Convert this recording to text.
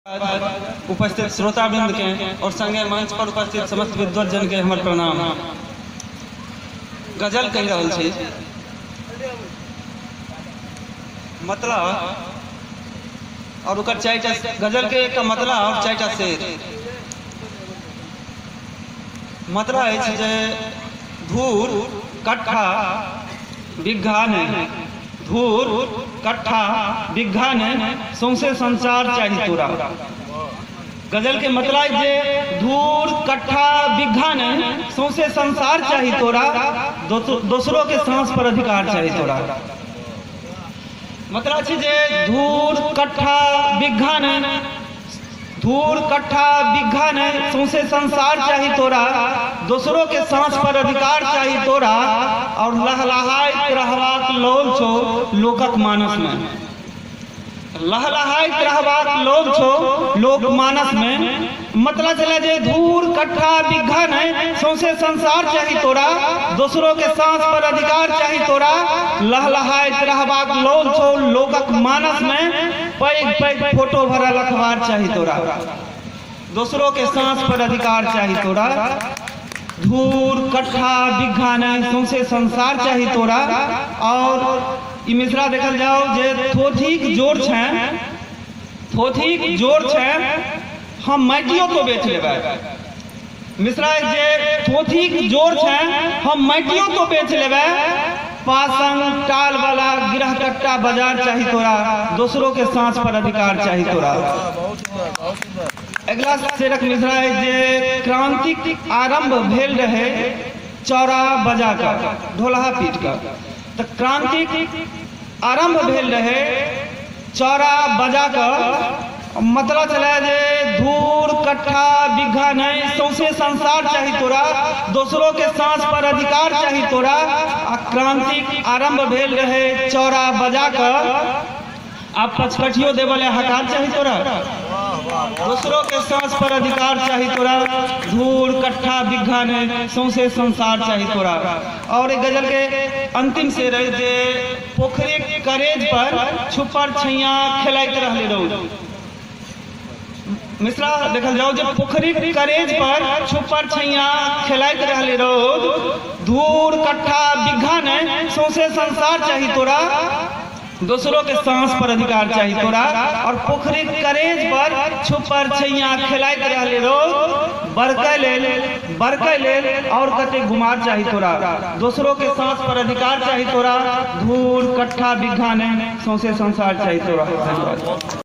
उपस्थित श्रोतावृंद के और संगे मंच पर उपस्थित समस्त विद्वज्जन के हमर प्रणाम। गजल कहि रहल छी, मतलब और ओकर चारिटा गजल के एक मतलब और चारिटा शेर। मतलब अछि जे धूर कट्ठा बिघा नहि, धूर कट्ठा बिघा नहि, सौंसे संसार चाही तोरा। गजल के मतलब जे धूर कट्ठा बिघा नहि, सौंसे संसार चाही तोरा, दोसरों के सांस पर अधिकार चाही तोरा। मतलब छै जे धूर कट्ठा बिघा नहि, धूर कट्ठा बिघा नहि, सौंसे संसार चाही तोरा, दोसरों के सांस पर अधिकार चाही तोरा। और लहलहाइत रहबाक लोभ छौ लोकक मानस में, लहलहाइत रहबाक लोभ छौ लोक मानस में। मतलब छलै जे धूर कट्ठा बिघा नहि, सौंसे संसार चाही तोरा, दोसरों के सांस पर अधिकार चाही तोरा। लहलहाइत रहबाक लोभ छौ लोकक मानस में, पैघ पैघ फोटो भरल अखबार चाही तोरा, दोसरों के सांस पर अधिकार चाही तोरा। धूर कट्ठा बिघा नहि, सौंसे संसार चाही तोरा। और ई मिश्रा देखल जाओ जे थोथीक जोर छै, थोथीक जोर छै, हम माटियो तो बेच लेबै। मिश्रा जे थोथीक जोर छै, हम माटियो तो बेच लेबै। पासंग टाल वाला गिरह कट्टा बाजार चाही तोरा, दोसरों के सांस पर अधिकार चाही तोरा। अगला शेरक मिश्रा है जे क्रांतिक आरंभ भेल रहे चौरा बजा कर ढोलहा पीट कर। तो क्रांतिक आरंभ भेल रहे चौरा बजा कर, मतलब छलै जे धूर कट्ठा बिघा नहि, सौंसे संसार चाही तोरा, दोसरों के सांस पर अधिकार चाही तोरा। आ क्रांतिक आरंभ भेल रहे चौरा बजा कर, आब पचकठियो देबऽ ले हकार चाही तोरा, दोसरों के सांस पर अधिकार चाही तोरा। धूर कट्ठा बिघा नहि, सौंसे संसार चाही तोरा। और एक गजल के अंतिम शेर है जे पोखरिक करेज पर छुपर छैया खेलाइत रहले रौद। मिश्रा देखल जाओ जे पोखरिक करेज पर छुपर छैया खेलाइत रहले रौद। धूर कट्ठा बिघा नहि, सौंसे संसार चाही तोरा, दोसरों के सांस पर अधिकार चाही तोरा। और पोखरिक करेज पर छुपर छैया खेलाइत रहले रौद, बरकै लेल बरकै लेल और कते गुमार चाही तोरा, दोसरों के सांस पर अधिकार चाही तोरा। धूर कट्ठा बिघा नहि, सौंसे संसार चाही तोरा। धन्यवाद।